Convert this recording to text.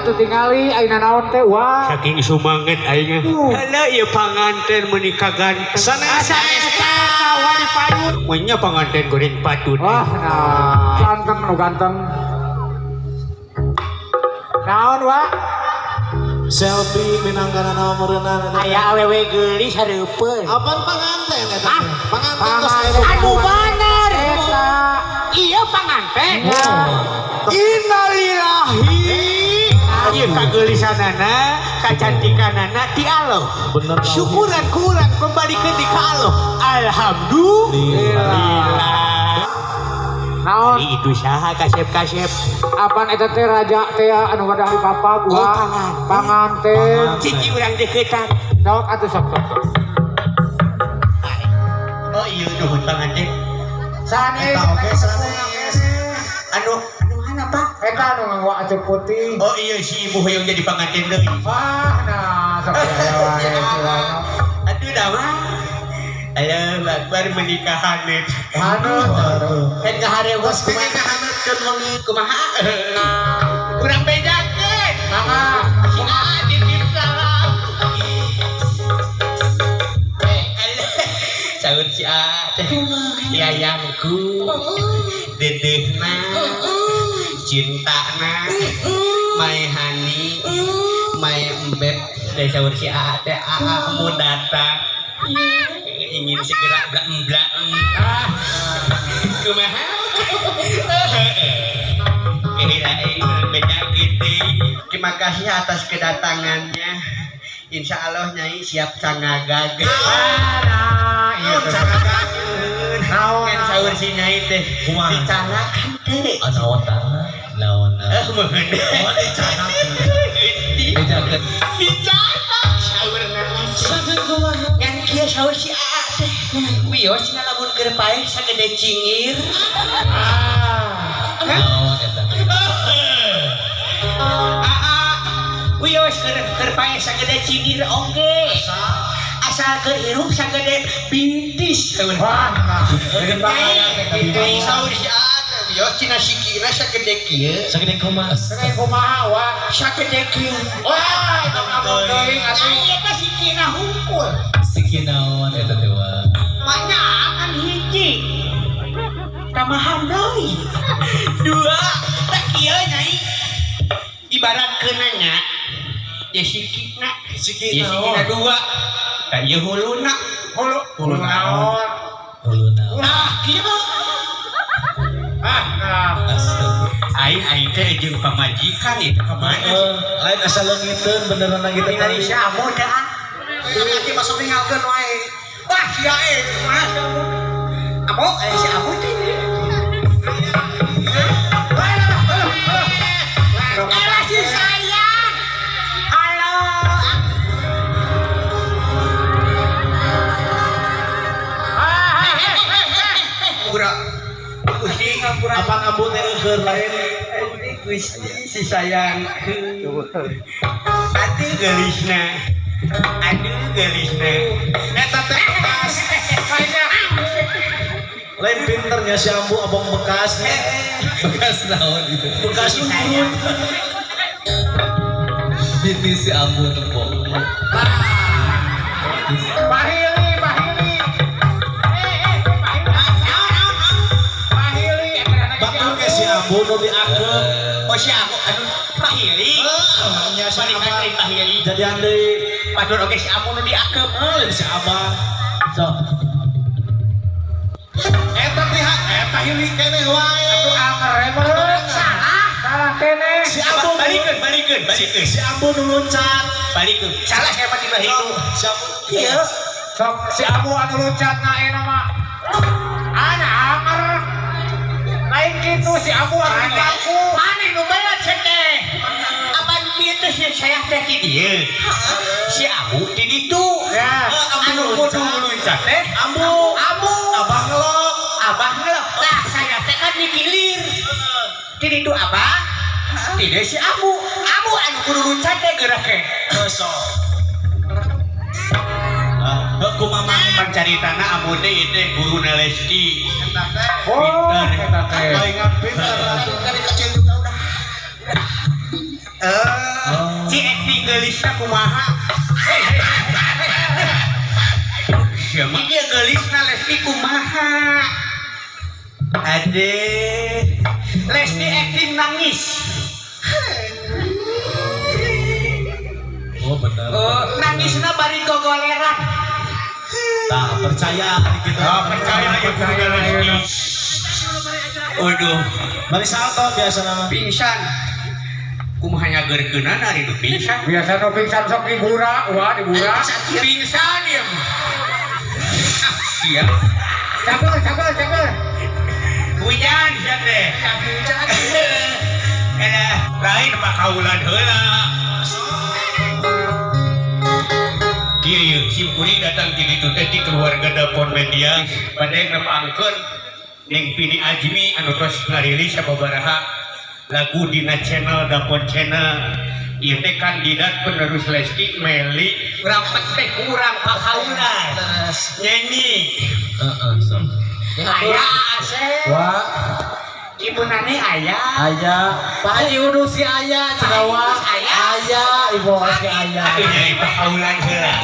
atuh tingali ayeuna naon teh wah. Saking sumanget aing. Halo ieu panganten meuni kaganteng. Sanes. Eta wah di payun. Menya panganten goreng patut. Wah, nah ganteng nu ganteng. Naon wa? Selfie minangkana naon meureunana. Aya awewe geulis hareupeun. Apaan panganten eta teh? Panganten tos Panganten. Anu bener. Eta. Iya panganten. Ya. Innalillahi. Ieu kageulisanana, kacantikanana ti Allah. Bener. Syukuran kurang kembalikan di ka Allah. Alhamdulillah. Naon? Jadi itu saha kasep-kasep. Apaan eta teh raja teh anu wadah di papa gua. Oh, panganten. Panganten. Cici urang deukeutan. Sok atuh sok sok. Sok. Oh iya nuhun panganten. Sanes. Eta oge sanes. Anu anu mana Pak? Eta anu nganggo acuk putih. Oh iya si ibu hoyong jadi panganten deui. Wah, nah sok aya wae si Wano. Aduh dah mah. Alah, akbar menikahan nih. Anu, Kan ngaharewos Tos pengen kumaha? ngahanetkeun wengi. Kumaha? Kurang bedakeun. Mangga. Si Aa dititip salam. Alah, saur si Aa teh. Yayangku. Dedehna. Cintana. My honey. My embeb. Dan saur si Aa teh Aa mau datang. Ingin segera blak blak. Ah, Kumaha? Inilah beda gitu. Terima kasih atas kedatangannya. Insya Allah Nyai siap cangagag. Ah, nah, iya teh. Naon? Kan saur si Nyai teh. Kumaha? Dicanakan teh. Ah, naon tanah? Naon Eh, meureun. Oh, dicanak. Bejakeun. Dicanak saurna. Sakeun kumaha? Ngan kieu saur si Aa teh. Wios cenah lamun keur paeh sagede cingir. Ah. Naon eta teh? Aa, wios keur keur paeh sagede cingir oge. Asal keur hirup sagede bintis. Wah, nah. Jadi bahaya teh tadi. Nyai saur si Aa teh wios cenah sikina sagede kieu. Sagede kumaha? Sagede kumaha wa? Sagede kieu. Wah, itu ngomong teuing atuh. Nyai eta sikina hungkul. Siki naon eta teh wa? Maknya akan hiji. Tambahan deui. Dua, tak kieu Nyai. Ibarat keunanya ya sikina. Siki Ya sikina naon? dua. Tah ieu huluna. Hulu, hulu naon? Hulu naon? Nah, kieu. Ah, nah. Astagfirullah. Aing aing teh jeung pamajikan itu ka mana? Heeh, lain asal leungiteun beneran kita Ningali tadi. si Amu dah. Tapi masuk ninggalkeun wae. Wah, sia eh kumaha si Amu? Amu eh si Amu teh. Alah si sayang. Halo. Pura. Gusti, Apaan ambu teh keur lain? Gusti si sayang. Aduh geulisna. Aduh geulisna. Eta teh bekas. Lain pinternya si ambu abong bekas. Bekas naon itu? Bekas urut. Bintis si ambu tempo. Pahili, pahili. Eh, eh, pahili. Pahili, eta Batur ge si ambu nu diakep. Oh si Amu anu pahili. Heeh, nya si Balikan abah. deui pahili. Jadian deui. Batur oge si Amu nu diakep. Ah, lain si abah. Sok. Eta teh eta hili keneh wae. Atuh anger meureun. Salah. Salah keneh. Si ambu Balikeun, balikeun, balikeun. Si ambu nu loncat. Balikeun. Salah saya mah tiba itu. Si ambu. Kieu. Sok si Abu anu loncat na euna mah. Ana anger. Lain kitu si Abu anu dipangku. Maneh nu belet teh. Apan bieu teh si saya teh di dieu. Si Abu di ditu. Ya. Anu kudu luncat teh Ambu. Abu. Abah ngelok. Abah ngelok. Nah, saya teh kan dikilir. Di ditu abah. Di dieu si Abu. Abu anu kudu luncat teh geura ke. Sok. Ah, heuh kumaha Pan caritana Abu teh ieu teh guru Lesti. eta teh? Oh, eta teh. Palingan pinter atuh. Dari kecil juga udah. Oh. Ci acting geulisna kumaha? Siapa? Iya geulisna Lesti kumaha? Ade. Lesti acting nangis. Oh bener. Oh, nangisna bari gogoleran. Tah, percaya gitu. Oh, percaya ya percaya Lesti. Waduh, Bari salto biasa nama. Pingsan. Kumaha nyageurkeunana ari nu pingsan? Biasa nu pingsan sok digura, wah digura. Pingsan ya. Ah, siap. Cager, cager, cager. Hujan sia teh. Hujan. Elah, lain mah kaulan heula. Kieu yeuh sim kuring datang di ditu teh ti keluarga Dapon Media bade nepangkeun Ning Pini Azmi anu tos ngarilis sababaraha lagu dina channel Dapon Channel. Ieu teh kandidat penerus Lesti Meli urang petek urang pakaulan nyanyi. Heeh, sok. Aya Asep. Wah, Ibu Nani aya. aya. Pak Haji Udus si aya, cenah wa. Aya. Aya, ibu si aya. Atuh nyai pakaulan heula.